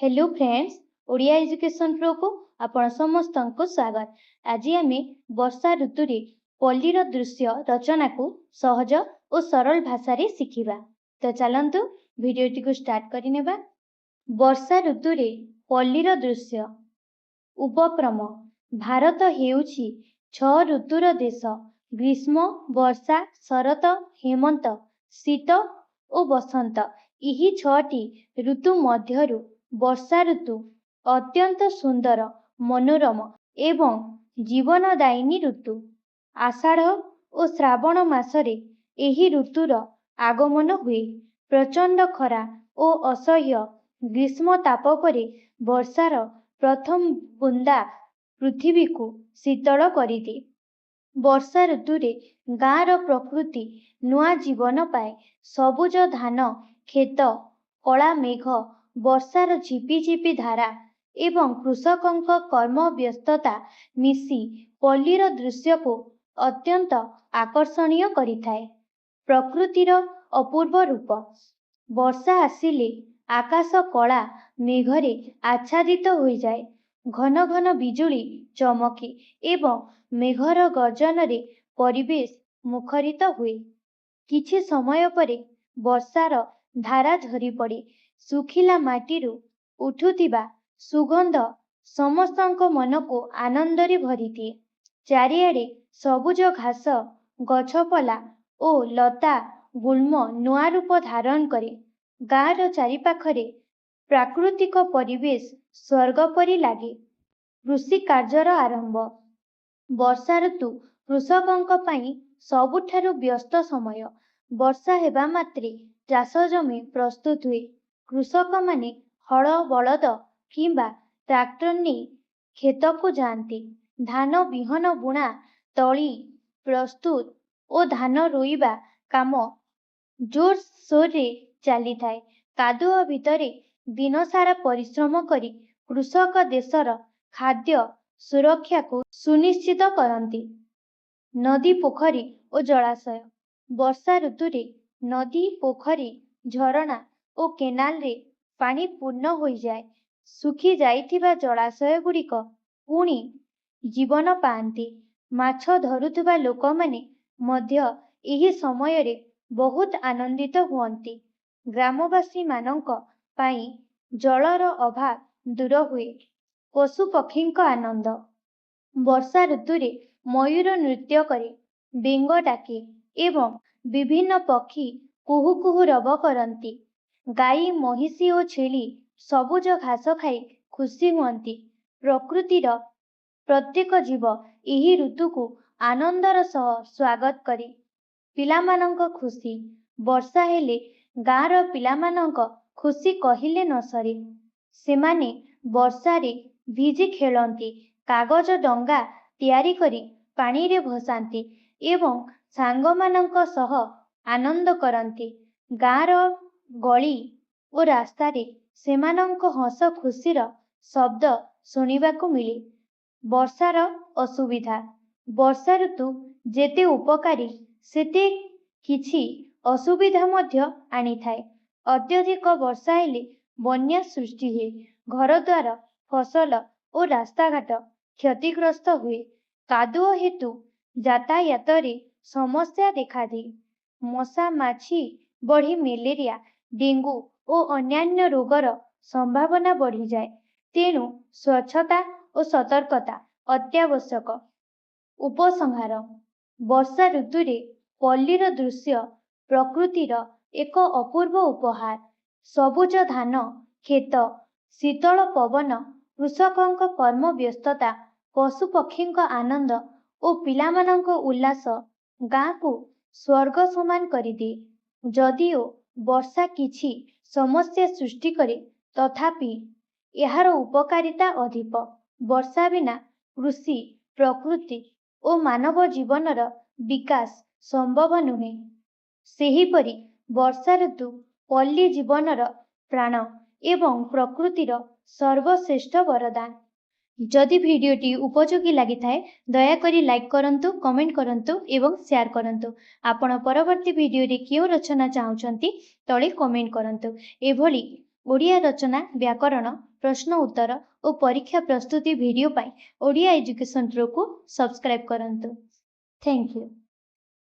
Hello friends, Odia education ପ୍ରୋକୁ ଆପଣ ସମସ୍ତଙ୍କୁ ସ୍ୱାଗତ। ଆଜି ଆମେ ବର୍ଷା ଋତୁରେ ପଲ୍ଲୀର ଦୃଶ୍ୟ ରଚନାକୁ ସହଜ ଓ ସରଳ ଭାଷାରେ ଶିଖିବା। ତ ଚାଲନ୍ତୁ ଭିଡ଼ିଓଟିକୁ ଷ୍ଟାର୍ଟ କରିନେବା। ବର୍ଷା ଋତୁରେ ପଲ୍ଲୀର ଦୃଶ୍ୟ। ଉପକ୍ରମ: ଭାରତ ହେଉଛି ଛଅ ଋତୁର ଦେଶ। ଗ୍ରୀଷ୍ମ, ବର୍ଷା, ଶରତ, ହେମନ୍ତ, ଶୀତ ଓ ବସନ୍ତ। ଏହି ଛଅଟି ଋତୁ ମଧ୍ୟରୁ ବର୍ଷା ଋତୁ ଅତ୍ୟନ୍ତ ସୁନ୍ଦର, ମନୋରମ ଏବଂ ଜୀବନଦାୟିନୀ ଋତୁ। ଆଷାଢ଼ ଓ ଶ୍ରାବଣ ମାସରେ ଏହି ଋତୁର ଆଗମନ ହୁଏ। ପ୍ରଚଣ୍ଡ ଖରା ଓ ଅସହ୍ୟ ଗ୍ରୀଷ୍ମ ତାପ ପରେ ବର୍ଷାର ପ୍ରଥମ ବୁନ୍ଦା ପୃଥିବୀକୁ ଶୀତଳ କରିଦିଏ। ବର୍ଷା ଋତୁରେ ଗାଁର ପ୍ରକୃତି ନୂଆ ଜୀବନ ପାଏ। ସବୁଜ ଧାନ କ୍ଷେତ, କଳା ମେଘ, ବର୍ଷାର ଝିପିଝିପି ଧାରା ଏବଂ କୃଷକଙ୍କ କର୍ମବ୍ୟସ୍ତତା ମିଶି ପଲ୍ଲୀର ଦୃଶ୍ୟକୁ ଅତ୍ୟନ୍ତ ଆକର୍ଷଣୀୟ କରିଥାଏ। ପ୍ରକୃତିର ଅପୂର୍ବ ରୂପ। ବର୍ଷା ଆସିଲେ ଆକାଶ କଳା ମେଘରେ ଆଚ୍ଛାଦିତ ହୋଇଯାଏ। ଘନ ଘନ ବିଜୁଳି ଚମକେ ଏବଂ ମେଘର ଗର୍ଜନରେ ପରିବେଶ ମୁଖରିତ ହୁଏ। କିଛି ସମୟ ପରେ ବର୍ଷାର ଧାରା ଝରିପଡ଼େ। ଶୁଖିଲା ମାଟିରୁ ଉଠୁଥିବା ସୁଗନ୍ଧ ସମସ୍ତଙ୍କ ମନକୁ ଆନନ୍ଦରେ ଭରିଦିଏ। ଚାରିଆଡ଼େ ସବୁଜ ଘାସ, ଗଛପଲା ଓ ଲତା ଗୁଳ୍ମ ନୂଆ ରୂପ ଧାରଣ କରେ। ଗାଁର ଚାରିପାଖରେ ପ୍ରାକୃତିକ ପରିବେଶ ସ୍ୱର୍ଗ ପରି ଲାଗେ। କୃଷି କାର୍ଯ୍ୟର ଆରମ୍ଭ। ବର୍ଷା ଋତୁ କୃଷକଙ୍କ ପାଇଁ ସବୁଠାରୁ ବ୍ୟସ୍ତ ସମୟ। ବର୍ଷା ହେବା ମାତ୍ରେ ଚାଷ ଜମି ପ୍ରସ୍ତୁତ ହୁଏ। କୃଷକମାନେ ହଳ, ବଳଦ କିମ୍ବା ଟ୍ରାକ୍ଟର ନେଇ କ୍ଷେତକୁ ଯାଆନ୍ତି। ଧାନ ବିହନ ବୁଣା, ତଳି ପ୍ରସ୍ତୁତ ଓ ଧାନ ରୋଇବା କାମ ଜୋରସୋରରେ ଚାଲିଥାଏ। କାଦୁଅ ଭିତରେ ଦିନସାରା ପରିଶ୍ରମ କରି କୃଷକ ଦେଶର ଖାଦ୍ୟ ସୁରକ୍ଷାକୁ ସୁନିଶ୍ଚିତ କରନ୍ତି। ନଦୀ, ପୋଖରୀ ଓ ଜଳାଶୟ। ବର୍ଷା ଋତୁରେ ନଦୀ, ପୋଖରୀ, ଝରଣା ଓ କେନାଲରେ ପାଣି ପୂର୍ଣ୍ଣ ହୋଇଯାଏ। ଶୁଖିଯାଇଥିବା ଜଳାଶୟଗୁଡ଼ିକ ପୁଣି ଜୀବନ ପାଆନ୍ତି। ମାଛ ଧରୁଥିବା ଲୋକମାନେ ମଧ୍ୟ ଏହି ସମୟରେ ବହୁତ ଆନନ୍ଦିତ ହୁଅନ୍ତି। ଗ୍ରାମବାସୀମାନଙ୍କ ପାଇଁ ଜଳର ଅଭାବ ଦୂର ହୁଏ। ପଶୁପକ୍ଷୀଙ୍କ ଆନନ୍ଦ। ବର୍ଷା ଋତୁରେ ମୟୂର ନୃତ୍ୟ କରେ, ବେଙ୍ଗ ଡାକେ ଏବଂ ବିଭିନ୍ନ ପକ୍ଷୀ କୁହୁ କୁହୁ ରବ କରନ୍ତି। ଗାଈ, ମଇଁଷି ଓ ଛେଳି ସବୁଜ ଘାସ ଖାଇ ଖୁସି ହୁଅନ୍ତି। ପ୍ରକୃତିର ପ୍ରତ୍ୟେକ ଜୀବ ଏହି ଋତୁକୁ ଆନନ୍ଦର ସହ ସ୍ୱାଗତ କରେ। ପିଲାମାନଙ୍କ ଖୁସି। ବର୍ଷା ହେଲେ ଗାଁର ପିଲାମାନଙ୍କ ଖୁସି କହିଲେ ନ ସରେ। ସେମାନେ ବର୍ଷାରେ ଭିଜି ଖେଳନ୍ତି, କାଗଜ ଡଙ୍ଗା ତିଆରି କରି ପାଣିରେ ଭସାନ୍ତି ଏବଂ ସାଙ୍ଗମାନଙ୍କ ସହ ଆନନ୍ଦ କରନ୍ତି। ଗାଁର ଗଳି ଓ ରାସ୍ତାରେ ସେମାନଙ୍କ ହସଖୁସିର ଶବ୍ଦ ଶୁଣିବାକୁ ମିଳେ। ବର୍ଷାର ଅସୁବିଧା। ବର୍ଷା ଋତୁ ଯେତେ ଉପକାରୀ, ସେତେ କିଛି ଅସୁବିଧା ମଧ୍ୟ ଆଣିଥାଏ। ଅତ୍ୟଧିକ ବର୍ଷା ହେଲେ ବନ୍ୟା ସୃଷ୍ଟି ହୁଏ, ଘରଦ୍ୱାର, ଫସଲ ଓ ରାସ୍ତାଘାଟ କ୍ଷତିଗ୍ରସ୍ତ ହୁଏ। କାଦୁଅ ହେତୁ ଯାତାୟାତରେ ସମସ୍ୟା ଦେଖାଦିଏ। ମଶା, ମାଛି ବଢ଼ି ମ୍ୟାଲେରିଆ, ଡେଙ୍ଗୁ ଓ ଅନ୍ୟାନ୍ୟ ରୋଗର ସମ୍ଭାବନା ବଢ଼ିଯାଏ। ତେଣୁ ସ୍ୱଚ୍ଛତା ଓ ସତର୍କତା ଅତ୍ୟାବଶ୍ୟକ। ଉପସଂହାର: ବର୍ଷା ଋତୁରେ ପଲ୍ଲୀର ଦୃଶ୍ୟ ପ୍ରକୃତିର ଏକ ଅପୂର୍ବ ଉପହାର। ସବୁଜ ଧାନ କ୍ଷେତ, ଶୀତଳ ପବନ, କୃଷକଙ୍କ କର୍ମବ୍ୟସ୍ତତା, ପଶୁପକ୍ଷୀଙ୍କ ଆନନ୍ଦ ଓ ପିଲାମାନଙ୍କ ଉଲ୍ଲାସ ଗାଁକୁ ସ୍ୱର୍ଗ ସମାନ କରିଦିଏ। ଯଦିଓ ବର୍ଷା କିଛି ସମସ୍ୟା ସୃଷ୍ଟି କରେ, ତଥାପି ଏହାର ଉପକାରିତା ଅଧିକ। ବର୍ଷା ବିନା କୃଷି, ପ୍ରକୃତି ଓ ମାନବ ଜୀବନର ବିକାଶ ସମ୍ଭବ ନୁହେଁ। ସେହିପରି ବର୍ଷା ଋତୁ ପଲ୍ଲୀ ଜୀବନର ପ୍ରାଣ ଏବଂ ପ୍ରକୃତିର ସର୍ବଶ୍ରେଷ୍ଠ ବରଦାନ। ଯଦି ଭିଡ଼ିଓଟି ଉପଯୋଗୀ ଲାଗିଥାଏ, ଦୟାକରି ଲାଇକ୍ କରନ୍ତୁ, କମେଣ୍ଟ କରନ୍ତୁ ଏବଂ ସେୟାର କରନ୍ତୁ। ଆପଣ ପରବର୍ତ୍ତୀ ଭିଡ଼ିଓରେ କେଉଁ ରଚନା ଚାହୁଁଛନ୍ତି, ତଳେ କମେଣ୍ଟ କରନ୍ତୁ। ଏଭଳି ଓଡ଼ିଆ ରଚନା, ବ୍ୟାକରଣ, ପ୍ରଶ୍ନ ଉତ୍ତର ଓ ପରୀକ୍ଷା ପ୍ରସ୍ତୁତି ଭିଡ଼ିଓ ପାଇଁ ଓଡ଼ିଆ ଏଜୁକେସନ୍ ପ୍ରୋକୁ ସବସ୍କ୍ରାଇବ୍ କରନ୍ତୁ। Thank you.